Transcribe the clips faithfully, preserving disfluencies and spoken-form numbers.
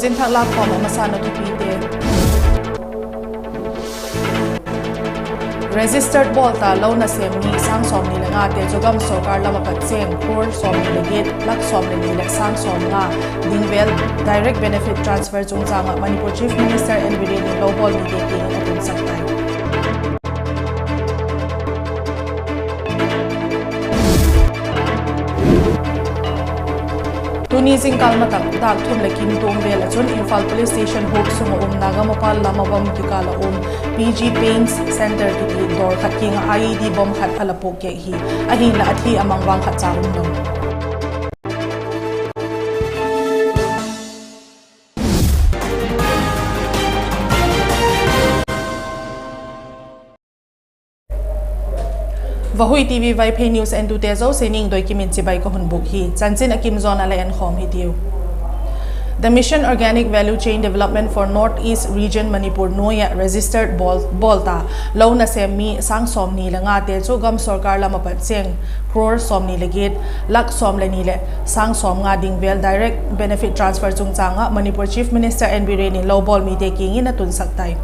Thak lâkkhawm a masana thupite. Registered bawl ta lo nasêm mi sâng sawmni le ngate chu gam sorkar lam ah pat chêng crore sawmni le giat, lak sawm le ni leh sâng sawmnga ding vêl direct benefit transfer chungchâng ah Manipur Chief Minister N. Biren in lo bawl mite kiang in a tunsak tai. Tuni zingkâl matak dâk thum leh kim tuam vêl ah chun Imphal Police Station huap sung ah um Naga Mapal lam a bawm kikâl ah um P G Paints Centre kiti dawr khat kiang ah I E D bomb khat a la puak kêk hi. Ahinla a thi a mang vang khatcha um lo. Vahui T V Vaiphei News entute zosia ningdoi kimin chibai ka hun bûk hi. Chanchin a kim zawn a la enkhawm hitiu. The Mission Organic Value Chain Development for North East Region Manipur nuai ah registered bawl, bawl ta lo nasêm mi sâng sawmni le ngate chu gam sorkar lam ah pat chêng crore sawmni le giat, lak sawm le ni leh sâng sawmnga ding vêl direct benefit transfer chungchâng ah Manipur Chief Minister N. Biren in lo bawl mite kiang in a tunsak tai.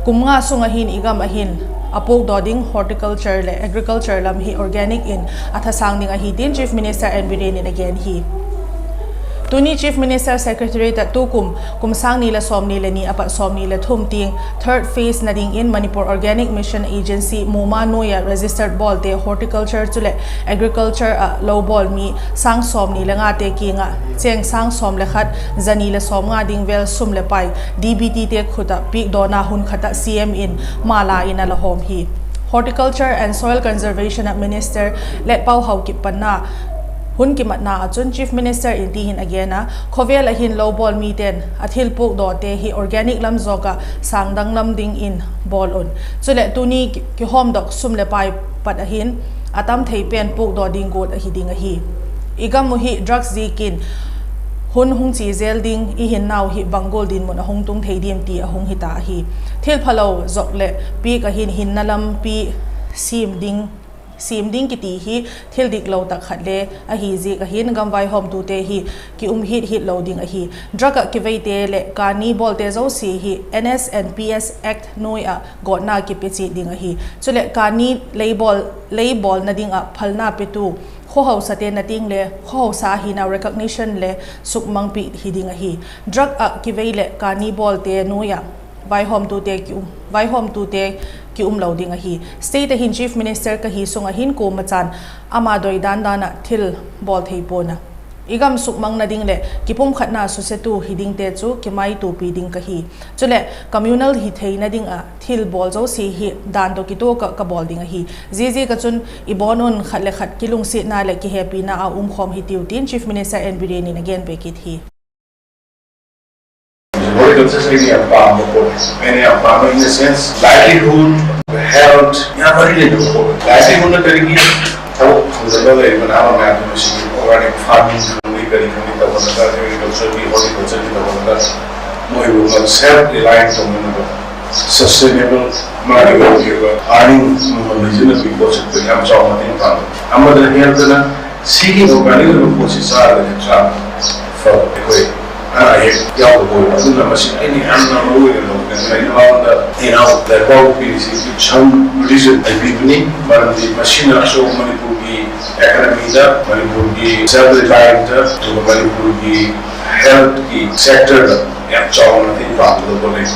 Kum nga sung ah hin i gam ah hin a puakdaw ding horticulture leh agriculture lam hi organic in a thasâng ding ahi tin Chief Minister N. Biren in a gen hi. Tuni Chief Minister Secretariat ah tukum kum sâng ni leh sawmni le ni a pat sawmni le thum tiang third phase na dingin Manipur Organic Mission Agency, MOMA nuai ah registered bawlte horticulture chuleh agriculture ah lo bawl mi sâng sawmni le ngate kiang ah chêng sâng sawm le khat, za ni leh sawmnga ding vêl sum leh pai D B T te khut ah piakdawna hun khat ah C M in mala in a la hawm hi. Horticulture and Soil Conservation ah Minister Letpao Haokip panna hun kimatna ah chun Chief Minister in ti hin a gen a, khawvel ah hin lo bawl mite'n a thil puakdawte hi organic lam zawk ah sâng dang lam dingin bawl un, chuleh tuni ki, kihawmdok sum leh pai pat ah hin a tam thei pen puakdaw ding guat ahi ding ahi. I gam uh hi drugs ziakin hun hung chia zel ding i hinnau hi bang gual dinmun a hung tung thei diam ti a hung hita ahi. Thil phalo zawk leh piak ah hin hinna lampi siam ding, siam ding kiti hi thil diklo tak khat le ahi ziak ah hin gam vaihawmtute hi ki um hit hit lo ding ahi. Drug ah kiveite leh kani bawlte zosia hi N S and P S Act nuai ah gawtna kipe chiat ding ahi. Chuleh kani lei bawl, lei bawlna ding ah phalna petu khawhausate na tiang le khawhausa hinau recognition le sukmangpi hi ding ahi. Drug ah kivei leh kani bawlte nuai ah vaihawmtute ki um, vaihawmtute ki um lo ding ahi. State ah hin Chief Minister ka hi sung ah hin kuama chan ama doi dan dan ah thil bawl thei pua'n a, i gam sukmangna ding leh kipumkhatna susetu hi dingte chu kimaituapi ding ka hi. Chuleh communal hi theina ding ah thil bawl zosia hi dan tawh kituak ah ka bawl ding ahi. Ziaziak ah chun i bawn un khat le khat kilungsiatna leh kihepina a um khawm hitiu tin Chief Minister N. Biren in a gen be kit hi. Horticulture ꯁꯦ ꯑꯩꯅ ꯌꯥꯝ ꯄꯥꯝꯕ ꯄꯣꯠꯅꯤ꯫ ꯑꯩꯅ ꯌꯥꯝ ꯄꯥꯝꯕ in the sense, livelihood, health ꯌꯥꯝ ꯃꯔꯤ ꯂꯩꯅꯕ ꯄꯣꯠꯅꯤ꯫ Livelihoodꯅ ꯀꯔꯤꯒꯤ? ꯊꯕꯛ ꯐꯪꯗꯕ ꯂꯩꯔꯤꯕ ꯅꯍꯥꯔꯣꯜ ꯃꯌꯥꯝꯗꯣ ꯃꯁꯤꯒꯤ organic farming ꯈꯪꯗꯦ, ꯀꯔꯤ ꯈꯪꯗꯦ ꯇꯧꯍꯜꯂꯒ, agricultureꯒꯤ, horticultureꯒꯤ ꯇꯧꯍꯜꯂꯒ ꯃꯣꯏꯕꯨ self reliant ꯇꯧꯅꯅꯕ, sustainable ꯃꯥꯒꯤ ꯑꯣꯏꯕ earning ꯉꯝꯍꯟꯕꯁꯤꯅ ꯄꯣꯠꯁꯛꯇ ꯌꯥꯝ ꯆꯥꯎꯅ ꯃꯇꯦꯡ ꯄꯥꯡꯉꯤ꯫ ꯑꯃꯗ healthꯅ ꯁꯤꯒꯤ organic ꯑꯣꯏꯕ ꯄꯣꯠꯁꯤ ꯆꯥꯔꯒꯗꯤ ꯍꯛꯆꯥꯡ ꯐꯕ ꯑꯩꯈꯣꯏ ꯑꯅꯥ ꯑꯌꯦꯛ ꯌꯥꯎꯗꯕ ꯑꯣꯏꯕ꯫ ꯑꯗꯨꯅ ꯃꯁꯤ ꯑꯩꯅ ꯌꯥꯝꯅ ꯃꯔꯨ ꯑꯣꯏꯅ ꯂꯧꯒꯅꯤ꯫ ꯑꯩꯅ ꯃꯉꯣꯟꯗ ꯏꯅꯥꯎ ꯂꯥꯏꯐꯥꯎ ꯄꯤꯔꯤꯁꯤ some reason ꯑꯩ ꯄꯤꯕꯅꯤ, ꯃꯔꯝꯗꯤ ꯃꯁꯤꯅ ꯑꯁꯣꯛ ꯃꯅꯤꯄꯨꯔꯒꯤ economyꯗ, ꯃꯅꯤꯄꯨꯔꯒꯤ self reliantꯗ, ꯑꯗꯨꯒ ꯃꯅꯤꯄꯨꯔꯒꯤ healthꯀꯤ sectorꯗ ꯌꯥꯝ ꯆꯥꯎꯅ ꯃꯇꯦꯡ ꯄꯥꯡꯒꯗꯧꯕ ꯂꯩ꯫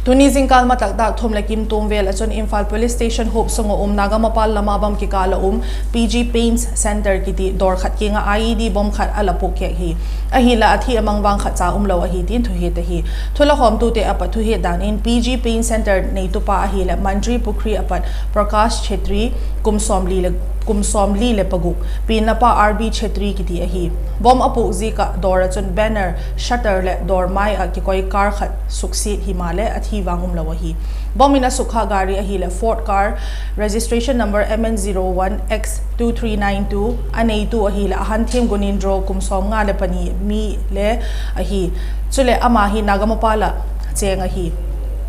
Tuni zingkâl matak dâk thum leh kim tuam vêl ah chun Imphal Police Station huap sung ah um Naga Mapal lam a bawm kikâl ah um P G Paints Centre kiti dawr khat kiang ah I E D bomb khat a la puak kêk hi. Ahinla a thi a mang vang khatcha um lo ahi tin thuhiat ahi. Thu la khawmtute a pat thuhiat dan in P G Paints Centre neitupa ahileh Mantri Pukhri a pat Prakash Chhetri, kum sawmli leh, kum sawmli leh paguk, pianna pa R B Chhetri kiti ahi. Bomb a puak ziak ah dawr ah chun banner, shutter leh dawr mai ah kikoi car khat suksiat himaleh a thi vang um lo ahi. Bomb in a sukkhâk gari ahileh Ford car, registration number M N zero one X two three nine two, a neitu ahileh Ahanthem Gunindro, kum sawmnga leh pani mi le ahi. Chuleh ama hi Naga Mapal ah chêng ahi.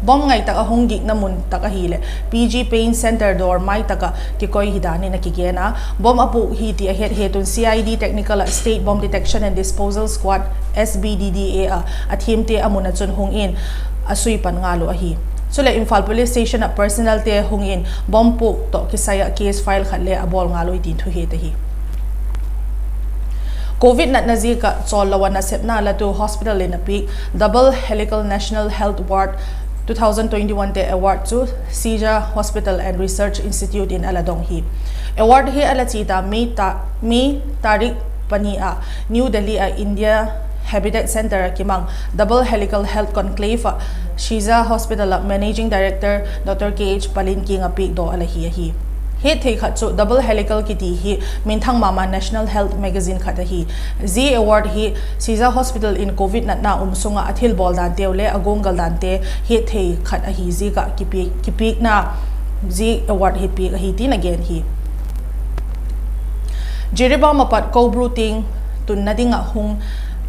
Bomb ngai tak a hung gikna mun tak ahileh P G Pain Centre dawr mai tak ah kikoi hi dan in a kigen a. Bomb a puk hi ti a het het un C I D technical ah State Bomb Detection and Disposal Squad, S B D D A ah a thiamte a mun ah chun hung in a sui pan ngal uh ahi. Chuleh Imphal Police Station ah personnel te hung in bomb puk tawh kisai ah case file khat le a bawl ngal ui tin thuhet ahi. Covid natna ziak ah chawl lo ah nasepna latu hospital in a piak Double Helical National Health Award two thousand twenty-one te award chu Seija Hospital and Research Institute in a la dong hi. Award hi a la chia ta May ta, May tarik pani ah New Delhi ah India Habitat Centre ah kimang Double Helical Health Conclave ah Seija Hospital ah Managing Director Doctor K H Palin kiang ah piakdaw a la hi ahi. Hetthei khat chu Double Helical kiti hi minthang mama national health magazine khat ahi. Zia award hi Seija Hospital in Covid natna um sung ah a thilbawl danteu le a guanggal dante hetthei khat ahi ziak ah kipiak, kipiakna zia award hi piak ahi tin a gen hi. Jiribam ah pat Koubru tiang tunna ding ah hung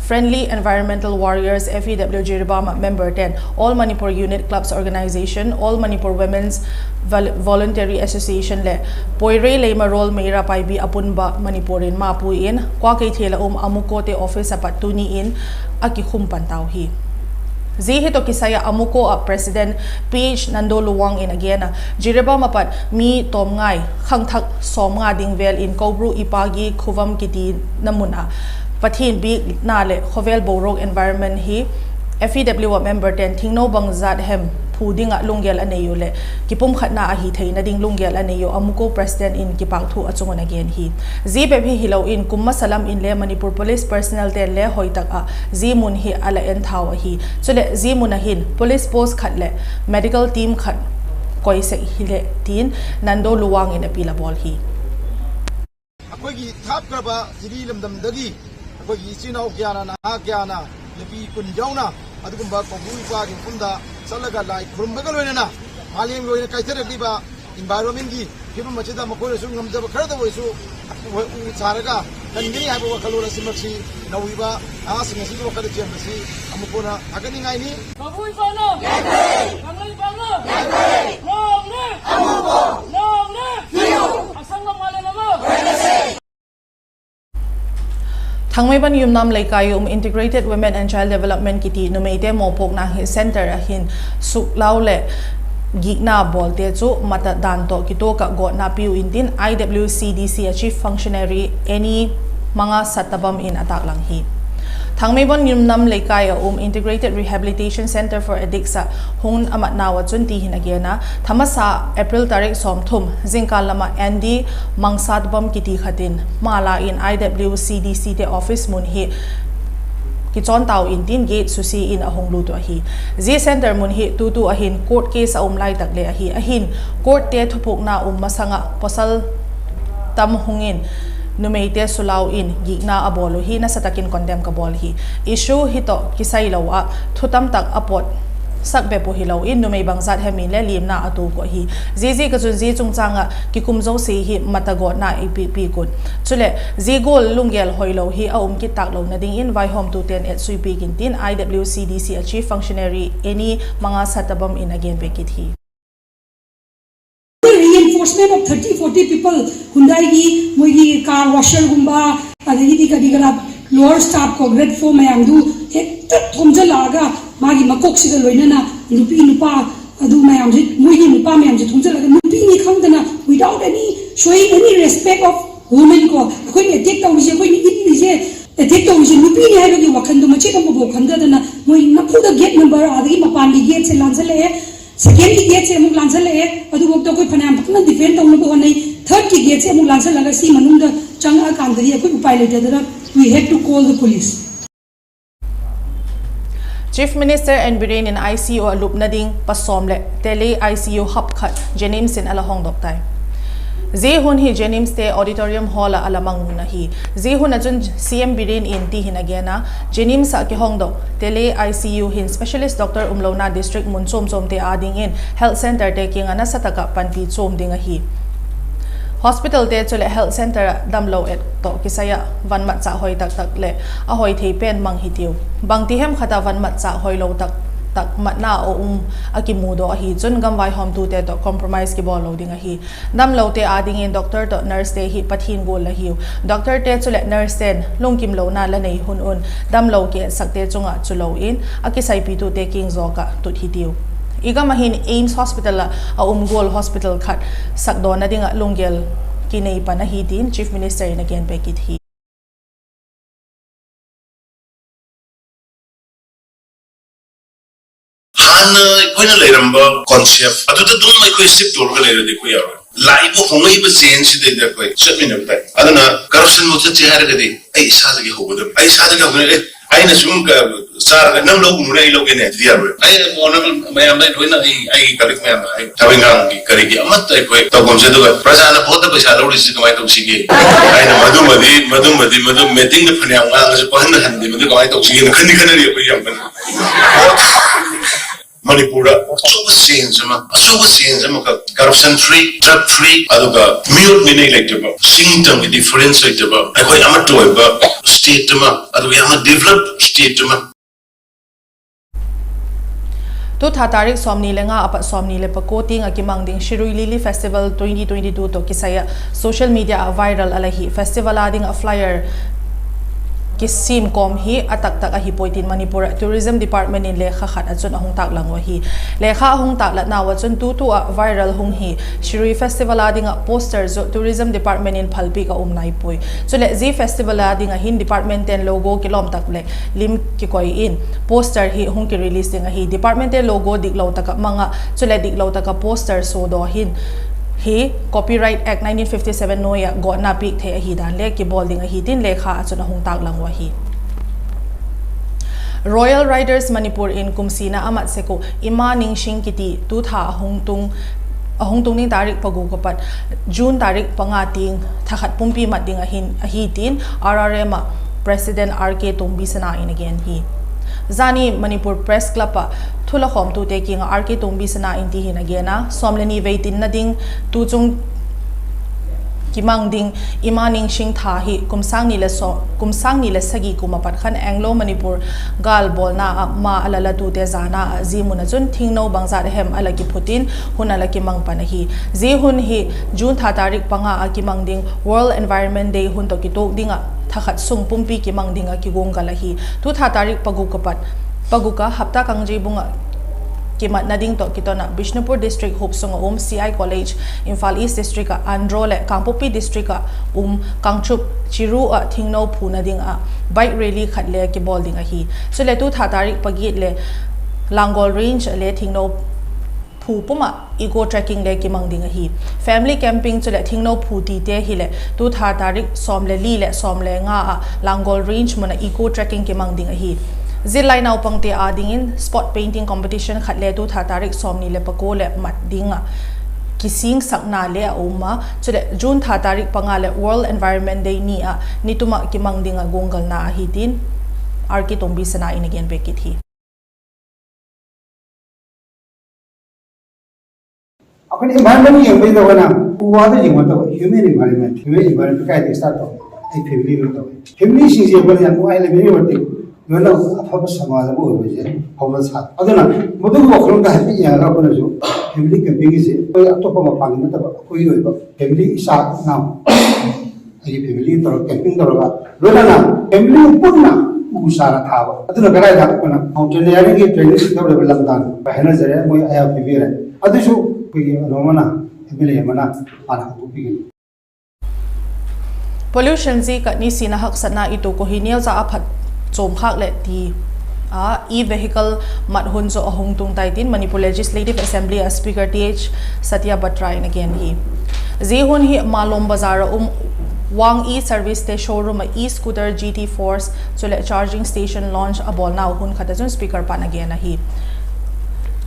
Friendly Environmental Warriors, F E W Jiribam ah member ten All Manipur Unit Clubs Organisation, All Manipur Women's Vol-, Voluntary Association leh Poirei Leimarol Meira Paibi a punba Manipur in mapui in Kua Keithel a um Amuko te office ah pat tuni in a kikhum pan tau hi. Zia hi tawh kisai ah Amuko ah President P H Nando Luwang in a gen a, Jiribam ah pat mi tawm ngai khangthak sawmnga ding vel in Koubru Ipagi Khuvam kitina mun ah Pathian biakna leh khawvel boruak environment hi F E W ah member ten thingno bangzat hem phu ding ah lunggel a nei u leh kipumkhatna ahi theina ding lunggel a nei u Amuko President in kipâk thu a chung un a gen hi. Zia bep hi hilo in kum masa lam in le Manipur Police personnel ten le hoi tak ah zia mun hi a la en thau ahi. Chuleh zia mun ah hin police post khat leh medical team khat koi sek hileh tin Nando Luwang in appeal a bawl hi. ꯑꯩꯈꯣꯏꯒꯤ ꯊꯥꯞꯈ꯭ꯔꯕ ꯖꯤꯔꯤ ꯂꯝꯗꯝꯗꯒꯤ ꯑꯩꯈꯣꯏꯒꯤ ꯏꯆꯤꯟ ꯏꯅꯥꯎ ꯀꯌꯥꯅ, ꯅꯍꯥ ꯀꯌꯥꯅ, ꯅꯨꯄꯤ ꯀꯨꯟ ꯌꯥꯎꯅ ꯑꯗꯨꯒꯨꯝꯕ ꯀꯧꯕ꯭ꯔꯨ ꯏꯄꯥꯒꯤ ꯃꯐꯝꯗ ꯆꯠꯂꯒ ꯂꯥꯏ ꯈꯨꯔꯨꯝꯕꯒ ꯂꯣꯏꯅꯅ ꯃꯥꯂꯦꯝꯒꯤ ꯑꯣꯏꯅ ꯀꯥꯏꯊꯔꯛꯂꯤꯕ environmentꯀꯤ ꯐꯤꯕꯝ ꯑꯁꯤꯗ ꯃꯈꯣꯏꯅꯁꯨ ꯉꯝꯖꯕ ꯈꯔꯗ ꯑꯣꯏꯔꯁꯨ ꯎ ꯊꯥꯔꯒ ꯀꯟꯒꯅꯤ ꯍꯥꯏꯕ ꯋꯥꯈꯜꯂꯣꯟ ꯑꯁꯤꯃꯛꯁꯤ ꯅꯧꯔꯤꯕ ꯅꯍꯥꯁꯤꯡ ꯑꯁꯤꯒꯤ ꯋꯥꯈꯜꯗ ꯆꯦꯟꯕꯁꯤ ꯑꯃꯨꯛ ꯍꯟꯅ ꯊꯥꯒꯠꯅꯤꯡꯉꯥꯏꯅꯤ꯫ ꯀꯧꯕ꯭ꯔꯨ ꯏꯄꯥꯅ ꯌꯥꯏꯐꯩ! ꯀꯪꯂꯩꯄꯥꯛꯅ ꯌꯥꯏꯐꯩ! ꯂꯥꯎꯅ! ꯑꯃꯨꯕ! ꯂꯥꯎꯅ! ꯄꯤꯌꯨ! ꯑꯁꯪꯕ ꯃꯥꯂꯦꯝ ꯑꯃ! Thangmeibon Yumnam Leikai um Integrated Women and Child Development kiti numeite mawpuakna hi centre ah hin suklau leh gikna bawlte chu mata dan tawh kituak ah gawtna piu intin I W C D C ah Chief Functionary Annie Manga Sattabam in a taklang hi. Thangmeibon Yumnam Leikai ah um Integrated Rehabilitation Centre for Addicts ah hung a matnau ah chun ti hin a gen a, thamasa April tarik sawmthum zingkal lam ah Annie Manga Sattabam kiti khat in mala in I W C D C te office mun hi kichawn tau intin gate susia in a hung lut uh ahi. Zia centre mun hi tutu ah hin court case a um lai tak le ahi. Ahin courtte thupukna um masang ah pawsal tam hung in numeite sulau in gikna a bawl uh hi nasa tak in condemn ka bawl hi. Issue hi tawh kisai lo ah thu tam tak a pawtsak bep uh hilo in numei bangzat hem in le liamna a tuak uh ahi. Ziaziak ah chun zia chungchâng ah kikum zosia hi mata gawtna i piak piak un. Chuleh zia gual lunggel hoilo hi a um kit tâk lona dingin vaihawmtute'n etsui piak intin I W C D C ah Chief Functionary Annie Manga Sattabam in a gen bek kit hi. Reinforcement of thirty, forty people, ꯍꯨꯟꯗꯥꯏꯒꯤ ꯃꯣꯏꯒꯤ car washerꯒꯨꯝꯕ, ꯑꯗꯒꯤꯗꯤ ꯀꯔꯤ ꯀꯔꯥ, lower staff ꯀꯣ, grade four ꯃꯌꯥꯝꯗꯨ ꯍꯦꯛꯇ ꯊꯣꯝꯖꯤꯜꯂꯛꯑꯒ ꯃꯥꯒꯤ ꯃꯀꯣꯛꯁꯤꯗ ꯂꯣꯏꯅꯅ ꯅꯨꯄꯤ ꯅꯨꯄꯥ ꯑꯗꯨ ꯃꯌꯥꯝꯁꯦ, ꯃꯣꯏꯒꯤ ꯅꯨꯄꯥ ꯃꯌꯥꯝꯁꯦ ꯊꯣꯝꯖꯤꯜꯂꯒ ꯅꯨꯄꯤꯅꯤ ꯈꯪꯗꯅ, without any, showing any respect of women ꯀꯣ, ꯑꯩꯈꯣꯏꯅ attack ꯇꯧꯔꯤꯁꯦ, ꯑꯩꯈꯣꯏꯅ ꯏꯜꯂꯤꯁꯦ, attack ꯇꯧꯔꯤꯁꯦ ꯅꯨꯄꯤꯅꯤ ꯍꯥꯏꯕꯒꯤ ꯋꯥꯈꯟꯗꯣ ꯃꯆꯦꯠ ꯑꯃꯐꯥꯎ ꯈꯟꯊꯗꯅ ꯃꯣꯏ ꯅꯝꯐꯨꯗ gate number ꯑꯥꯗꯒꯤ ꯃꯄꯥꯟꯒꯤ gateꯁꯦ ꯂꯥꯟꯁꯤꯜꯂꯛꯑꯦ, secondꯒꯤ gateꯁꯦ ꯑꯃꯨꯛ ꯂꯥꯟꯁꯤꯜꯂꯛꯑꯦ꯫ ꯑꯗꯨꯐꯥꯎꯗ ꯑꯩꯈꯣꯏ ꯐꯅꯌꯥꯝ ꯀꯟꯅ defend ꯇꯧꯅꯕ ꯍꯣꯠꯅꯩ꯫ Thirdꯀꯤ gateꯁꯦ ꯑꯃꯨꯛ ꯂꯥꯟꯁꯤꯜꯂꯒ ꯁꯤ ꯃꯅꯨꯡꯗ ꯆꯪꯉꯛꯑꯀꯥꯟꯗꯗꯤ ꯑꯩꯈꯣꯏ ꯎꯄꯥꯏ ꯂꯩꯇꯗꯅ we had to call the police꯫ Chief Minister N Biren in I C U ah lupna ding pasawm leh tele I C U hub khat JNIMS in a la hongdok tai. Zia hun hi JNIMSte auditorium hall ah a la mang mun ahi. Zia hun ah chun C M Biren in ti hin a gen a, JNIMS ah kihongdok tele I C U hin specialist doctor umlona district mun chuam chuamte â dingin health centrete kiang ah nasa tak ah panpi chuam ding ahi. Hospitalte chuleh health centre ah damlo et tawh kisai ah van matchâk hoi tak tak leh a hoi thei pen mang hitiu. Bangti hem khat ah van matchâk hoilo tak tak matna a um a kimudaw ahi chun gamvaihawmtute tawh compromise kibawl lo ding ahi. Damlote â dingin doctor tawh nursete hi Pathian gual la hiu. Doctorte chuleh nursete'n lungkimlona la nei hun un damlo kiengsakte chung ah chu lo in a kisaipitute kiang zawk ah tut hitiu. I gam ah hin AIIMS Hospital ah a um gual hospital khat sakdawna ding ah lunggel kinei pan ahi tin Chief Minister in a gen pek kit hi. ꯍꯥꯟꯅ ꯑꯩꯈꯣꯏꯅ ꯂꯩꯔꯝꯕ concept ꯑꯗꯨꯗ ꯑꯗꯨꯝ ꯑꯩꯈꯣꯏ stick ꯇꯧꯔꯒ ꯂꯩꯔꯗꯤ ꯑꯩꯈꯣꯏ ꯌꯥꯔꯣꯏ꯫ ꯂꯥꯛꯏꯕ ꯍꯣꯡꯂꯛꯏꯕ changeꯁꯤꯗꯩꯗ ꯑꯩꯈꯣꯏ ꯆꯠꯃꯤꯟꯅꯕ ꯇꯥꯏ꯫ ꯑꯗꯨꯅ corruption ꯃꯨꯊꯠꯁꯦ ꯍꯥꯏꯔꯒꯗꯤ ꯑꯩ ꯏꯁꯥꯗꯒꯤ ꯍꯧꯒꯗꯕꯅꯤ꯫ ꯑꯩ ꯏꯁꯥꯗꯒꯤ ꯍꯧꯒꯗꯕꯅꯤ꯫ ꯑꯦ, ꯑꯩꯅ ꯁꯨꯝ ꯆꯥꯔꯒ ꯅꯪ ꯂꯧ ꯎꯅꯨꯅꯦ ꯑꯩ ꯂꯧꯒꯦꯅꯦ, ꯑꯗꯨꯗꯤ ꯌꯥꯔꯣꯏ꯫ ꯑꯩ ꯀꯣꯟꯅ ꯃꯌꯥꯝꯗ ꯑꯩ ꯂꯣꯏꯅ ꯑꯩ, ꯑꯩꯒꯤ colleague ꯃꯌꯥꯝꯗ ꯍꯥꯏ, ꯊꯕꯛ ꯏꯪꯈꯥꯡꯒꯤ ꯀꯔꯤꯒꯤ ꯑꯃꯠꯇ ꯑꯩꯈꯣꯏ ꯇꯧꯐꯝꯁꯦ꯫ ꯑꯗꯨꯒ ꯄ꯭ꯔꯖꯥꯅ voteꯇ ꯄꯩꯁꯥ ꯂꯧꯔꯤꯁꯤ ꯀꯃꯥꯏꯅ ꯇꯧꯁꯤꯒꯦ ꯍꯥꯏꯅ ꯃꯗꯨꯃꯗꯤ, ꯃꯗꯨꯃꯗꯤ, ꯃꯗꯨ meetingꯗ ꯐꯅꯌꯥꯝ ꯉꯥꯡꯉꯁꯨ ꯄꯪꯍꯟꯗ ꯍꯟꯗꯦ꯫ ꯃꯗꯨ ꯀꯃꯥꯏꯅ ꯇꯧꯁꯤꯒꯦꯅ ꯈꯟꯗꯤ ꯈꯟꯅꯔꯤ ꯑꯩꯈꯣꯏ ꯌꯥꯝ ꯀꯟꯅ꯫ ꯃꯅꯤꯄꯨꯔꯗ ꯑꯆꯧꯕ change ꯑꯃ, ꯑꯆꯧꯕ change ꯑꯃꯈꯛ, corruption free, drug free, ꯑꯗꯨꯒ ꯃꯤꯑꯣꯠ ꯃꯤꯅꯩ ꯂꯩꯇꯕ, ꯆꯤꯡ ꯇꯝꯒꯤ difference ꯂꯩꯇꯕ, ꯑꯩꯈꯣꯏ ꯑꯃꯠꯇ ꯑꯣꯏꯕ state ꯑꯃ, ꯑꯗꯨꯒ ꯌꯥꯝꯅ develop state ꯑꯃ꯫ Tuthâ ꯇꯥꯔꯤꯛ ꯁꯣꯝꯅꯤ ꯂꯦ ꯉꯥ ꯑꯄꯠ ꯁꯣꯝꯅꯤ ꯂꯦ ꯄꯀꯣ ꯇꯤꯡ ꯑ ꯀꯤꯃꯥꯡ ꯗꯤꯡ Shirui Lily Festival twenty twenty two tawh kisai ah social media ah viral a la hi. Festival â ding ah flyer kisim kawm hi a taktak ahi puai tin Manipur ah Tourism Department in lekha khat ah chun a hung tâklang uh ahi. Lekha a hung tâklatnau ah chun tutu ah viral hung hi Shirui Festival â ding ah poster chu Tourism Department in phalpiak a um nai puai. Chuleh zia festival â ding ah hin departmentte'n logo kilawm tak leh lim kikoi in poster hi hung kirelease ding ahi. Departmentte logo diklo tak ah mang ah chuleh diklo tak ah poster suadaw hin hi Copyright Act nineteen fifty seven nuai ah gawtna piak thei ahi dan le kibawl ding ahi tin lekha ah chun a hung tâklang uh ahi. Royal Riders Manipur in kum sina a mat sek uh Ima Ningshing kiti tuthâ a hung tung ding tarik paguk a pat June tarik panga tiang thakhat pumpi mat ding ahi tin R R M ah President R K Tongbisana in a gen hi. Zani Manipur Press Club ah thulakhawmtute kiang ah R K Tongbisana in ti hin a gen a, sawm le ni vei tinna ding tu chung kimang ding Ima Ningshing tha hi kum sâng ni leh sagi kum a pat khan Anglo Manipur gâl bawlna ah ma a la latute zana ah zia mun ah chun thingno bangzat hem a la kiphut in hun a la kimang pan ahi. Zia hun hi June tha tarik panga ah kimang ding World Environment Day hun tawh kituak ding ah thakhat sung pumpi kimang ding ah kiguanggal ahi. Tuthâ tarik paguk a pat paguk a hapta Kangjibung ah kimatna ding tawh kiton ah Bishnupur District huap sung ah um C I College, Imphal East District ah Andro leh Kangpokpi District ah um Kangchup Chiru ah thingno phuna ding ah bike rally khat le kibawl ding ahi. Chuleh tuthâ tarik pagiat leh Langol Range ah le thingno phu pum ah eco trekking le kimang ding ahi. Family camping chuleh thingno phu tite hileh tuthâ tarik sawm le li leh sawm le nga ah Langol Range mun ah eco trekking kimang ding ahi. Zillai naupangte â dingin spot painting competition khat le tuthâ tarik sawmni leh pakua leh mat ding ah kisingsakna le a um a, chuleh June tha tarik panga leh World Environment Day ni ah nitum ah kimang ding ah guanggalna ahi tin R K Tongbisana in a gen bek kit hi. ꯑꯩꯈꯣꯏꯅ environment ꯌꯦꯡꯕꯩꯗ ꯑꯩꯈꯣꯏꯅ ꯎ ꯋꯥꯗ ꯌꯦꯡꯕ ꯅꯠꯇꯕ human environment, human environment ꯀꯥꯏꯗꯒꯤ start ꯇꯧ? ꯑꯩ family ꯂꯣꯏ ꯇꯧꯋꯦ꯫ Familyꯁꯤꯡꯁꯦ ꯑꯩꯈꯣꯏꯅ ꯌꯥꯝ ꯅꯨꯡꯉꯥꯏ ꯂꯩꯃꯤꯟꯅꯕ ꯅꯠꯇꯦ, ꯂꯣꯏꯅ ꯑꯐꯕ ꯁꯃꯥꯖ ꯑꯃ ꯑꯣꯏꯕꯁꯦ ꯍꯧꯅ ꯁꯥ-, ꯑꯗꯨꯅ ꯃꯗꯨꯒꯤ ꯋꯥꯈꯜꯂꯣꯟꯗ ꯍꯥꯏꯐꯦꯠ ꯌꯦꯡꯉꯒ ꯑꯩꯈꯣꯏꯅꯁꯨ family campingꯒꯤꯁꯦ ꯑꯩꯈꯣꯏ ꯑꯇꯣꯞꯄ ꯃꯄꯥꯟꯒꯤ ꯅꯠꯇꯕ ꯑꯩꯈꯣꯏꯒꯤ ꯑꯣꯏꯕ family ꯏꯆꯥ ꯏꯅꯥꯎ ꯑꯩꯒꯤ family ꯇꯧꯔꯒ camping ꯇꯧꯔꯒ ꯂꯣꯏꯅꯅ family ꯄꯨꯟꯅ ꯎ ꯆꯥꯔ ꯊꯥꯕ꯫ ꯑꯗꯨꯅ ꯀꯗꯥꯏꯗ ꯑꯩꯈꯣꯏꯅ mountaineeringꯒꯤ training ꯇꯧꯔꯤꯕ ꯂꯝꯗꯥꯡ ꯍꯥꯏꯅꯖꯔꯦ, ꯃꯣꯏ ꯑꯌꯥꯕ ꯄꯤꯕꯤꯔꯦ꯫ ꯑꯗꯨꯁꯨ ꯑꯩꯈꯣꯏꯒꯤ ꯀꯩꯅꯣ ꯑꯃꯅ, MLA ꯑꯃꯅ ꯃꯥꯅ ꯍꯧꯗꯣꯛꯄꯤꯒꯅꯤ꯫ Pollution zi katni sina haksatna itu ko hi neu za a phat chom khâk leh ti a e-vehicle mat hun chu a hung tung tai tin Manipur Legislative Assembly a Speaker Th Satyabhatra in a gen hi. Zia hun hi Malom Bazar a um Wang E-Servicete showroom ah e-scooter G T Force chuleh charging station launch a bawlnau hun khat ah chun Speaker pa'n a gen ahi.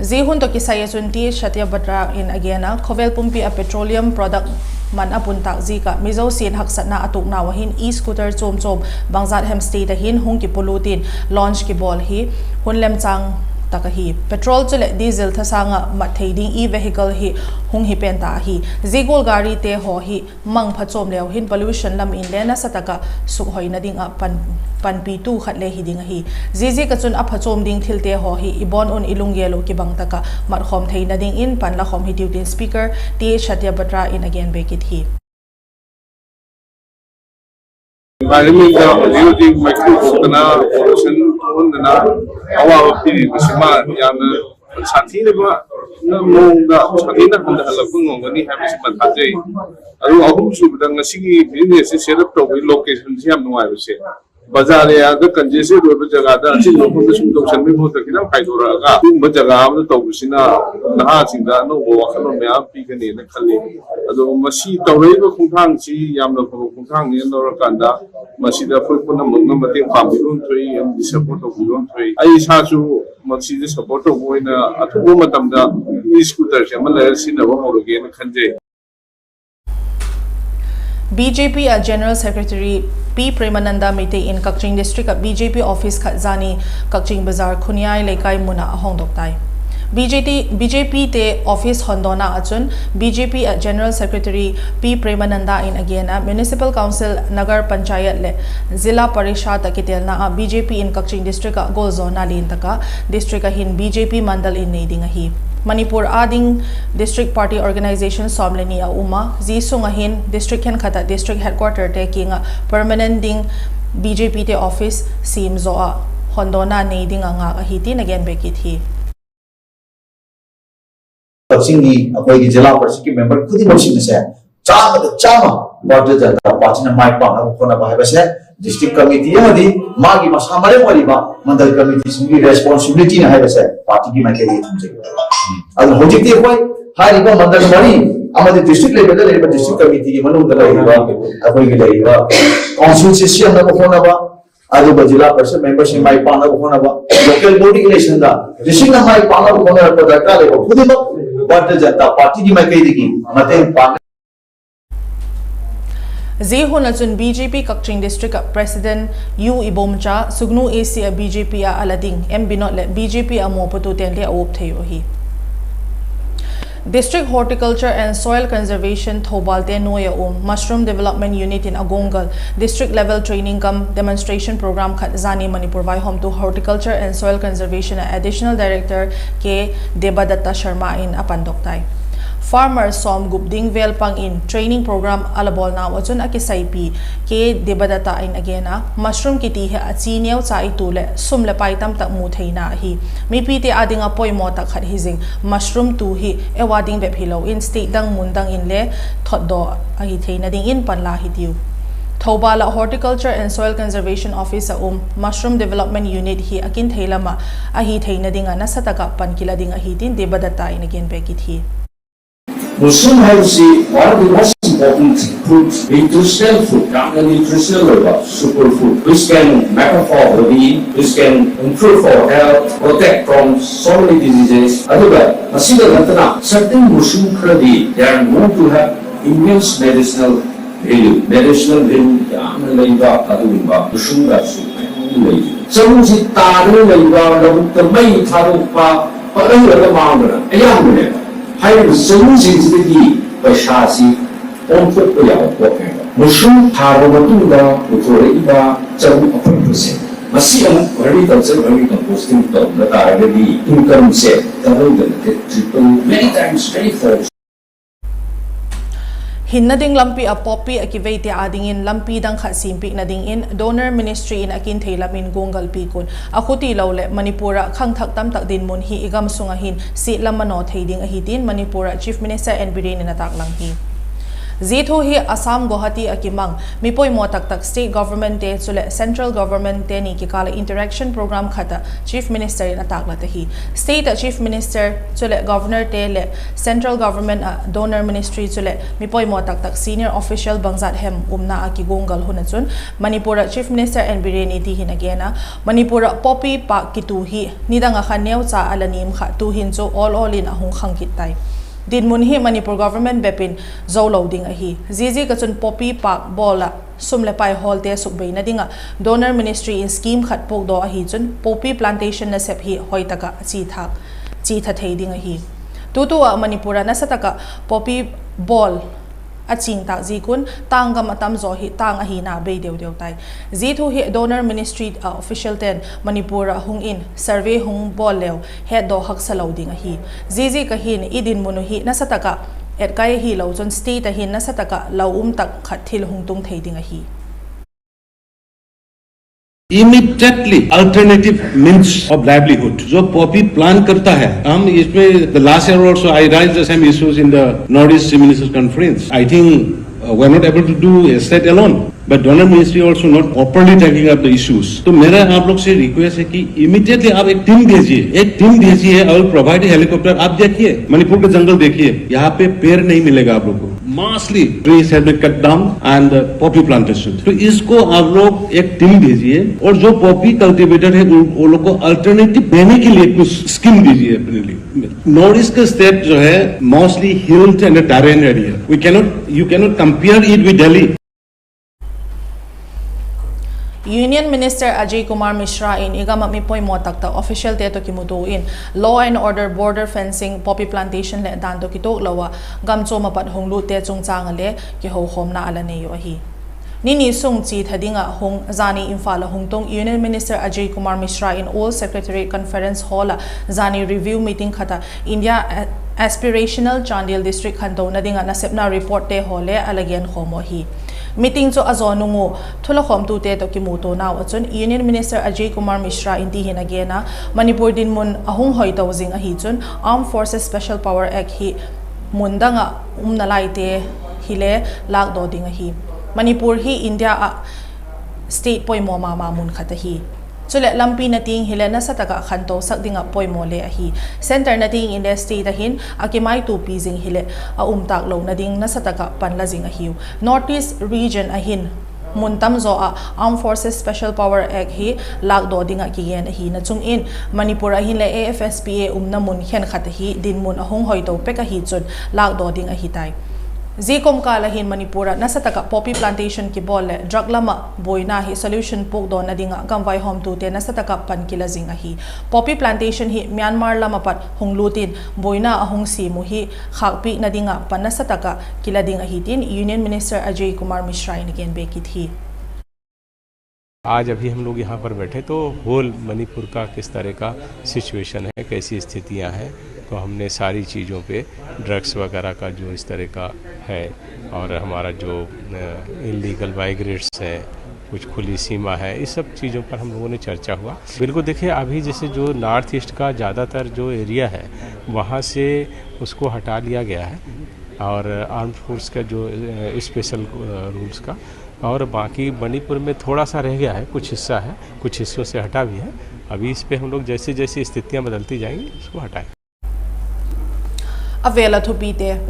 Zia hun tawh kisai ah chun Th Satyabhatra in a gen a, khawvel pumpi ah petroleum product man a puntâk ziak ah mi zosia'n haksatna a tuaknau ah hin e-scooter chuam chuam bangzat hem state ah hin hung kipulut in launch kibawl hi hun lemchâng tak ahi. Petrol chuleh diesel thasâng ah mat thei ding e-vehicle hi hung hi pen ta ahi. Zia gual garite haw hi mang phachawm leu hin pollution lam inle nasa tak ah sukhoina ding ah pan, panpitu khat le hi ding ahi. Ziaziak ah chun a phachawm ding thilte haw hi i bawn un i lunggel uh kibang tak ah matkhawm theina dingin pan la khawm hitiu tin Speaker Th Satyabrata in a gen bek kit hi. Environment da holiu ding mai khu ko kana pollution hon na awa wa pi ni sima yamna sathina ba na mong da sathina hon da hala ko ngong ni ha sima thajei. Adu ahum su da ngasigi business set up to location siam nuai se. Bazar area da congested ba jaga da chin lo ko sum to san mi mo ta kidang khai do ra ga. Kum ba jaga am to sina na ha sing da no wa khalo me am pi ka ni na khali. Adu masi to rei ba khung thang si yamna ko khung thang ni no ra kan da. Masi da pui pun na mong na mate pam bi lun thui am di support to bi lun thui. Ai sa chu masi da support to ko na a thu ko matam da e-scooter se ma la si na ba mo ro ge na khan je. B J P a General Secretary P Premananda Meitei in Kakching District a B J P office khat zani Kakching Bazar Khuniai Leikai mun ah a hongdok tai. B J P, B J P te office hondona ah chun B J P a General Secretary P Premananda in a gen a Municipal Council, Nagar Panchayat leh Zilla Parishad ah kitelna ah B J P in Kakching District ah golzawna lian tak ah district ah hin B J P mandal in nei ding ahi. Manipur â ding district party organisation sawm le ni a um a, zia sung ah hin district khenkhat ah district headquarter te kiang ah permanent ding B J P te office siam zaw ah hondona nei ding a ngâk ahi tin a gen bek kit hi. तब सिंह जी, कोई की जिला परिषद के मेंबर खुद ही मशीन से चाम चाम भारतीय Janata party na mai pang na khona ba hai ba se district committee amadi magi masa mare mari ba mandal committee sing ki responsibility na hai ba se party ki mai ke di thum je. Adu hojik ti koi hai ri ba mandal mari amadi district level da lei ba district committee ki manung da lei ba koi ki lei ba council system na khona ba Aduba zilla parishad member sing mai pang na khona ba, local body election da, district na mai pang na khona ba darkar lei ba, khudi ba, Bharatiya Janata Party ki mai kei ding ki, mateng pang. Zia hun ah chun B J P Kakching District ah President U Ibomcha, Sugnu A C ah B J P ah a la ding M Binod leh B J P a mawputu ten le a uap thei u ahi. District Horticulture and Soil Conservation Thoubal te nuai a um Mushroom Development Unit in a guanggal District Level Training cum Demonstration Program khat zani Manipur vaihawmtu Horticulture and Soil Conservation a Additional Director K Debadatta Sharma in a pandok tai. Farmer sawmgup ding vel pang in training program a la bawlnau ah chun a kisaipi K Debadatta in a gen a, mushroom kiti hi a chi neucha i tu leh sum leh pai tamtak mu theina ahi. Mipite â ding ah poimaw tak khat hi zing mushroom tu hi eu â ding bep hilo in state dang mun dang in le thotdaw ahi theina dingin panla hitiu. Thoubal ah Horticulture and Soil Conservation Office ah um Mushroom Development Unit hi a kin thei lam ah ahi theina ding ah nasa tak ah pan kila ding ahi tin Debadatta in a gen bek kit hi. Mushroom haisi one of the most important fruits, nutritional food, yamna nutritional oiba superfood, which can metaphor well-being, which can improve our health, protect from so many diseases. Aduga, masiga natna, certain mushroom kharadi, they are known to have immense medicinal value, medicinal value yamna leiba, aduba mushroom da su lei. Charu si tadna leiba, labu ta mai tharu pa, pa lei la ma na, ayam ne. Haina charu si si ki, paisa si, on ko ko ya ko ne. Mushroom tharu ma tu da, ko ko lei ba, charu a pa ko se. Masi ang vermicompost, vermicomposting to na tadna di, income se, double the, triple, many times, many folds. Hinna ding lampi ah poppy a kiveite â dingin lampi dang khat siampiakna dingin Donor Ministry in a kin thei lam in guanggal piak un a khuti lo leh Manipur ah khangthak tamtak dinmun hi i gam sung ah hin siat lam a naw thei ding ahi tin Manipur ah Chief Minister N Biren in a taklang hi. Zia thu hi Assam Guwahati ah kimang mi poimaw taktak state government te chuleh central government te ni kikâl ah interaction program khat ah Chief Minister in a taklat ahi. State ah Chief Minister chuleh governor te leh central government ah Donor Ministry chuleh mi poimaw taktak senior official bangzat hem umna ah kiguanggal hun ah chun Manipur ah Chief Minister N Biren in ti hin a gen a, Manipur ah poppy pâk kitu hi nidang ah khan neucha a la niam kha, tu'hin chu awl awl in a hung khang kit tai. Dinmun hi Manipur government bep in zo lo ding ahi. Ziaziak ah chun poppy pâk bawl ah sum leh pai hawlte sukbeina ding ah donor ministry in scheme khat puakdaw ahi chun poppy plantation nasep hi hoi tak ah chi tha thei ding ahi. Tutu ah Manipur ah nasa tak ah poppy bawl a ching tâk ziak un tâng gam a tam zaw hi tâng ahina bei deu deu tai. Zia thu hi donor ministry ah officialte'n Manipur ah hung in survey hung bawl leu hetdaw haksa lo ding ahi. Ziaziak ah hin i dinmun uh hi nasa tak ah etkai ahilo chun state ah hin nasa tak ah lau um tak khat thil hung tung thei ding ahi. Immediately alternative means of livelihood, जो Poppy plant करता है, हम इसमें the last year also I raised the same issues in the North East Ministers Conference. I think uh, we're not able to do a state alone, but donor ministry also not properly taking up the issues. तो मेरा आप लोग से रिक्वेस्ट है कि इमीडिएटली आप एक टीम भेजिए, एक टीम भेजिए और प्रोवाइड हेलीकॉप्टर। आप देखिए, मणिपुर के जंगल देखिए, यहाँ पे पेड़ नहीं मिलेगा आप लोग को। Massively trees have been cut down and the poppy plantation। तो इसको आप लोग एक टीम भेजिए और जो पॉपी कल्टीवेटर है उन, उन लोग को अल्टरनेटिव देने के लिए कुछ स्कीम दीजिए अपने लिए। नॉर्थ ईस्ट का स्टेट जो है mostly hills and terrain area, we cannot you cannot compare it with Delhi. Union Minister Ajay Kumar Mishra in i gam ah mi poimaw tak tak officialte tawh kimutua in law and order, border fencing, poppy plantation leh dan tawh kituak lo ah gam chuam ah pat hung lutte chungchâng ah le kihokhawmna a la nei uh ahi. Ni ni sung chi tha ding ah hung, zani Imphal ah hung tung Union Minister Ajay Kumar Mishra in Old Secretariat Conference Hall ah zani review meeting khat ah India Aspirational Chandel District khantona ding ah nasepna reportte haw le a la genkhawm uh ahi. Meeting chu a zaw nung uh thulakhawmtute tawh kimutuanau ah chun Union Minister Ajay Kumar Mishra in ti hin a gen a, Manipur dinmun a hung hoito zing ahi chun Armed Forces Special Power Act hi mun dang ah umna laite hile lâkdaw ding ahi. Manipur hi India ah state poimaw ma ma mun khat ahi. Chuleh lampina tiang hile nasa tak ah khantosak ding ah poimaw le ahi. Centre na tiang inle state ah hin a kimaituapi zing hileh a um tâk lona ding nasa tak ah pan la zing ahiu. North East region ah hin mun tam zaw ah Armed Forces Special Power Act hi lâkdaw ding ah kigen ahina chung in Manipur ah hin leh A F S P A umna mun khenkhat ahi dinmun a hung hoito pek ahi chun lâkdaw ding ahi tai. Zia komkâl ah hin Manipur ah nasa tak ah poppy plantation kibawl leh drug lam ah buaina hi solution puakdawna ding ah gamvaihawmtute nasa tak ah pan kila zing ahi. Poppy plantation hi Myanmar lam ah pat hung lût in buaina a hung siam uh hi khâkpiakna ding ah pan nasa tak ah kila ding ahi tin Union Minister Ajay Kumar Mishra in a gen bêk kit hi. आज अभी हम लोग यहाँ पर बैठे तो होल मणिपुर का किस तरह का सिचुएशन है, कैसी स्थितियाँ हैं, तो हमने सारी चीज़ों पे ड्रग्स वगैरह का जो इस तरह का है और हमारा जो इलीगल माइग्रेंट्स है, कुछ खुली सीमा है, इस सब चीज़ों पर हम लोगों ने चर्चा हुआ। बिल्कुल देखिए, अभी जैसे जो नॉर्थ ईस्ट का ज़्यादातर जो एरिया है वहाँ से उसको हटा लिया गया है और आर्म्ड फोर्स का जो स्पेशल रूल्स का, और बाकी मणिपुर में थोड़ा सा रह गया है, कुछ हिस्सा है, कुछ हिस्सों से हटा भी है। अभी इस पे हम लोग जैसे जैसे स्थितियाँ बदलती जाएंगी उसको हटाएंगे। A vêl ah thupite.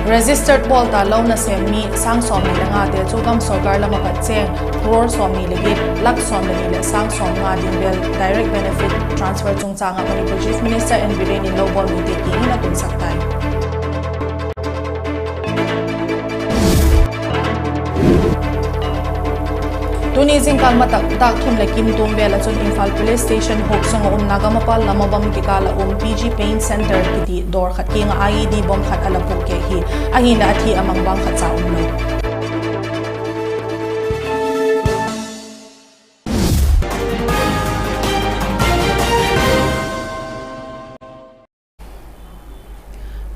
Registered pawl ta lo nasêm mi sâng sawmni le ngate chu gam sawrkar lam ah pat chêng crore sawmni le giat, lakh sawm le ni leh sâng sawmnga ding vêl direct benefit transfer chungchâng ah Manipur Chief Minister N. Biren in lo bawl mite kiang in a tunsak tai. Tuni zingkâl matak dâk thum leh kim tuam vêl ah chun Imphal Police Station huap sung ah um Naga Mapal Lamabam kikâl ah um P G Pain Centre kiti dawr khat kiang ah I E D bomb khat a la pukkhe hi. Ahinla a thi a mang vang khatcha um lo.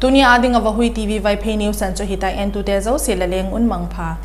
Tuni â ding ah Vahui T V Vaiphei news an chu hita, entute zosia la leng un mangpha.